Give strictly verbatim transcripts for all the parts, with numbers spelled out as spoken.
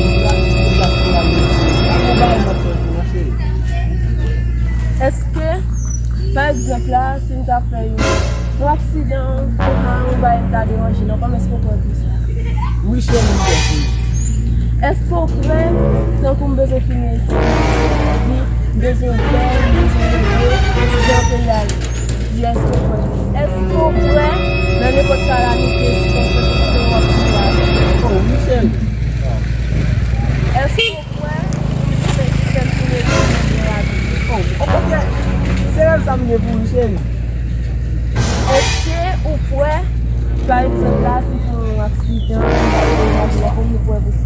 Mwen pa konn bagay m ap fè pou ou non, cheri. Èske, pa egzanp la, si m ta fè yon, yon aksidan, kòman yon bagay ta deranje non, kòman èske w pran tou sa? Wi, cheri, m pran tou. Èske w prè, tankou m bezwen fini etid, m bezwen bèl, m bezwen leve, m bezwen peyi a. Di, èske w prè? Èske w prè nan nenpòt kalamite, sikonstans, etsetera w ap viv la? Oh, wi, cheri. Èske w prè pou m fè ti rèv pou nou nan lavi? Oh, okontrè, se rèv sa m gen pou ou, cheri. Èske ou prè, pa egzanp la, si fè yon aksidan, ou pa gen machin, kòman ou prè pou sa?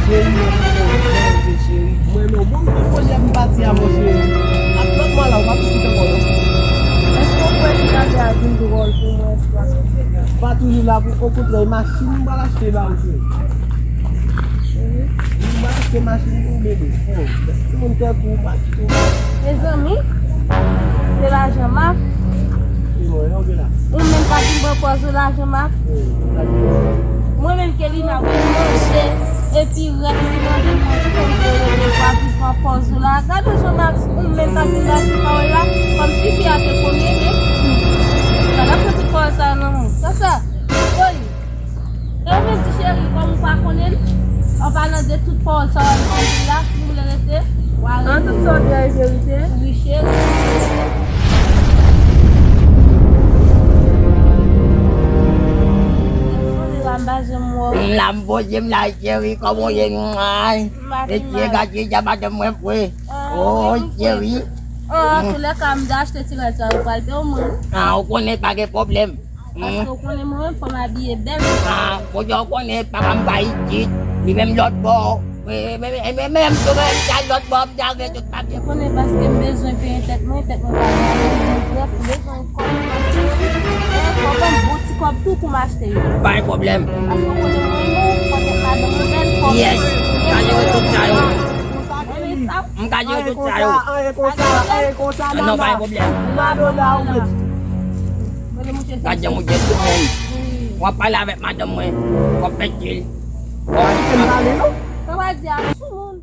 Cheri, mwen renmen w, cheri. Mwen renmen w. Bon, m gen pwojè pou m pati avè w, cheri. Ak lòt mwa la, ou pa pitit ankò, non? Èske w kwè si lavi a vin dwòl pou mwen, èske w ap... Pa toujou la pou, okontrè, e machin m pral achte ba ou, cheri. Cheri, m pral achte machin pou ou, bebe. Oh, timoun tankou ou pa kite w. Mezanmi, se lajan Mak. Ou menm k ap vin pran pòz ou la, Jean Marc. Mwen menm Kelina, wi, manje, epi rès li mande mwen kòm yo rele pa vin pran pòz ou la. Gade Jean Marc, ou menm k ap vin ba ti pawòl la, kòmsi fi a te konnen, men gade ap pran tout pawòl sa yo nan men w. Sa sa? Woy! E ou menm ti cheri, kòm ou pa konnen l, an palan de tout pawòl sa w ap di la, si w vle rete, w a rete. An tout sa w di a e verite? Wi, cheri. Desann la, m pa janm wè w. M la, m poze m la, cheri, kòman w ye? Mwa. M pa pi mal. Mesye, gade jan madanm mwen fre. Oh, cheri. An toulèka, m te achte ti rad sa yo pral peye w mwen. Ah, ou konnen pa gen pwoblèm. Paske ou konnen mwen menm fò m abiye bèl. Ah, kote w konnen papa m pa isit, li menm lòt bò. E, e, e, e, menm tou menm sa lòt bò, m ta gen tout papye. Ou konnen paske m bezwen penyen tèt mwen, tèt mwen pa byen, m bezwen grèf, m bezwen kòb, m bezwen kòb, yon bon ti kòb tou pou m achte yo. Pa gen pwoblèm. Paske ou konnen mwen renmen w, fò tèt madanm ou bèl, kòb. Yes. Gade yo tout sa yo. Mwen renmen sa. M ka jere tout sa yo. Anyen konsa, anyen konsa, anyen konsa, non, pa gen pwoblèm. Madonna, ou mèt. Gad jan mouche sou moun. W ap pale avèk madanm mwen. W ap fè dil. W ap kite m pale, non? Sa w a di a sou moun?